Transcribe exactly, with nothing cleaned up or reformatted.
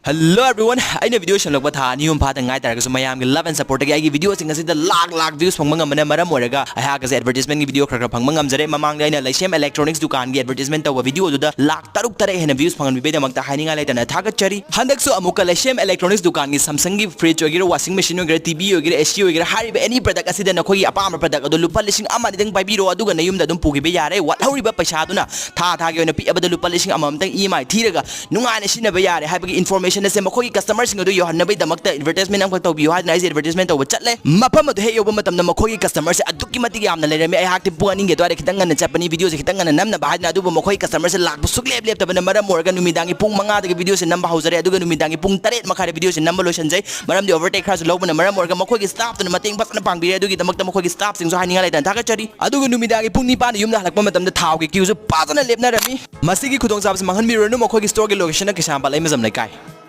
Hello everyone, ꯑꯩꯅ video ꯁꯦꯝꯂꯛꯄ ꯊꯥ ꯑꯅꯤ ꯑꯍꯨꯝ ꯐꯥꯗ ꯉꯥꯏ ꯇꯥꯔꯒꯁꯨ ꯃꯌꯥꯝꯒꯤ love and supportꯇꯒꯤ ꯑꯩꯒꯤ videoꯁꯤꯡ ꯑꯁꯤꯗ ꯂꯥꯛ ꯂꯥꯛ views ꯐꯪꯕ ꯉꯝꯕꯅ ꯃꯔꯝ ꯑꯣꯏꯔꯒ ꯑꯩꯍꯥꯛ ꯑꯁꯤ advertisementꯀꯤ video ꯈꯔ ꯈꯔ ꯐꯪꯕ ꯉꯝꯖꯔꯦ꯫ ꯃꯃꯥꯡꯗ ꯑꯩꯅ ꯂꯩꯁꯦꯝ electronics ꯗꯨꯀꯥꯟꯒꯤ advertisement ꯇꯧꯕ videoꯗꯨꯗ ꯂꯥꯛ ꯇꯔꯨꯛ ꯇꯔꯦꯠ ꯍꯦꯟꯅ views ꯐꯪꯍꯟꯕꯤꯕꯩꯗꯃꯛꯇ ꯍꯥꯏꯅꯤꯡꯉꯥꯏ ꯂꯩꯇꯅ ꯊꯥꯒꯠꯆꯔꯤ꯫ ꯍꯟꯗꯛꯁꯨ ꯑꯃꯨꯛꯀ ꯂꯩꯁꯦꯝ electronics ꯗꯨꯀꯥꯟꯒꯤ Samsungꯒꯤ fridge ꯑꯣꯏꯒꯦꯔꯥ, washing machine ꯑꯣꯏꯒꯦꯔꯥ, TV ꯑꯣꯏꯒꯦꯔꯥ, AC ꯑꯣꯏꯒꯦꯔꯥ, ꯍꯥꯏꯔꯤꯕ any product ꯑꯁꯤꯗ ꯅꯈꯣꯏꯒꯤ ꯑꯄꯥꯝꯕ product ꯑꯗꯨ ꯂꯨꯄꯥ ꯂꯤꯁꯤꯡ ꯑꯃ ꯑꯅꯤꯗꯪ ꯄꯥꯏꯕꯤꯔꯣ, ꯑꯗꯨꯒ ꯅꯌꯨꯝꯗ ꯑꯗꯨꯝ ꯄꯨꯈꯤꯕ ꯌꯥꯔꯦ꯫ ꯋꯥꯠꯍꯧꯔꯤꯕ ꯄꯩꯁꯥꯗꯨꯅ ꯊꯥ ꯊꯥꯒꯤ ꯑꯣꯏꯅ ꯄꯤꯛꯑꯕꯗ ꯂꯨꯄꯥ ꯂꯤꯁꯤꯡ ꯑꯃꯃꯝꯇꯪ EMI ꯊꯤꯔꯒ ꯅꯨꯡꯉꯥꯏꯅ ꯁꯤꯖꯤꯟꯅꯕ ꯌꯥꯔꯦ ꯍꯥꯏꯕꯒꯤ information ꯑꯁꯦ ꯃꯈꯣꯏꯒꯤ customerꯁꯤꯡ ꯑꯗꯨ ꯌꯧꯍꯟꯅꯕꯒꯤꯗꯃꯛꯇ advertisement ꯑꯃꯈꯛ ꯇꯧꯕꯤꯌꯨ ꯍꯥꯏꯗꯅ ꯑꯩꯁꯦ advertisement ꯇꯧꯕ ꯆꯠꯂꯦ꯫ ꯃꯐꯝ ꯑꯗꯨ ꯍꯦꯛ ꯌꯧꯕ ꯃꯇꯝꯗ ꯃꯈꯣꯏꯒꯤ customerꯁꯦ ꯑꯗꯨꯛꯀꯤ ꯃꯇꯤꯛ ꯌꯥꯝꯅ ꯂꯩꯔꯝꯃꯤ꯫ ꯑꯩꯍꯥꯛꯇꯤ ꯄꯨꯡ ꯑꯅꯤꯒꯤ ꯑꯗꯨꯋꯥꯏꯗ ꯈꯤꯇꯪ ꯉꯟꯅ ꯆꯠꯄꯅꯤ, videoꯁꯦ ꯈꯤꯇꯪ ꯉꯟꯅ ꯅꯝꯅꯕ ꯍꯥꯏꯗꯅ, ꯑꯗꯨꯕꯨ ꯃꯈꯣꯏꯒꯤ customerꯁꯦ ꯂꯥꯛꯄ ꯁꯨꯛꯂꯦꯞ ꯂꯦꯞꯇꯕꯅ ꯃꯔꯝ ꯑꯣꯏꯔꯒ ꯅꯨꯃꯤꯗꯥꯡꯒꯤ ꯄꯨꯡ ꯃꯉꯥꯗꯒꯤ videoꯁꯦ ꯅꯝꯕ ꯍꯧꯖꯔꯦ, ꯑꯗꯨꯒ ꯅꯨꯃꯤꯗꯥꯡꯒꯤ ꯄꯨꯡ ꯇꯔꯦꯠ ꯃꯈꯥꯏꯗ videoꯁꯦ ꯅꯝꯕ ꯂꯣꯏꯁꯤꯟꯖꯩ꯫ ꯃꯔꯝꯗꯤ overtake ꯈꯔꯁꯨ ꯂꯧꯕꯅ ꯃꯔꯝ ꯑꯣꯏꯔꯒ ꯃꯈꯣꯏꯒꯤ staffꯇꯨꯅ ꯃꯇꯦꯡ ꯐꯖꯅ ꯄꯥꯡꯕꯤꯔꯦ꯫ ꯑꯗꯨꯒꯤꯗꯃꯛꯇ ꯃꯈꯣꯏꯒꯤ staffꯁꯤꯡꯁꯨ ꯍꯥꯏꯅꯤꯡꯉꯥꯏ ꯂꯩꯇꯅ ꯊꯥꯒꯠꯆꯔꯤ꯫ ꯑꯗꯨꯒ ꯅꯨꯃꯤꯗꯥꯡꯒꯤ ꯄꯨꯡ ꯅꯤꯄꯥꯟꯗ ꯌꯨꯝꯗ ꯍꯜꯂꯛꯄ ꯃꯇꯝꯗ ꯊꯥꯎꯒꯤ queueꯁꯨ ꯐꯖꯅ ꯂꯦꯞꯅꯔꯝꯃꯤ꯫ ꯃꯁꯤꯒꯤ ꯈꯨꯗꯣꯡꯆꯥꯕꯁꯤ ꯃꯥꯡꯍꯟꯕꯤꯔꯨꯔꯅꯨ꯫ ꯃꯈꯣꯏꯒꯤ storeꯒꯤ locationꯅ ꯀꯩꯁꯥꯝꯄꯥꯠ ꯂꯩꯃꯖꯝ ꯂꯩꯀꯥꯏ꯫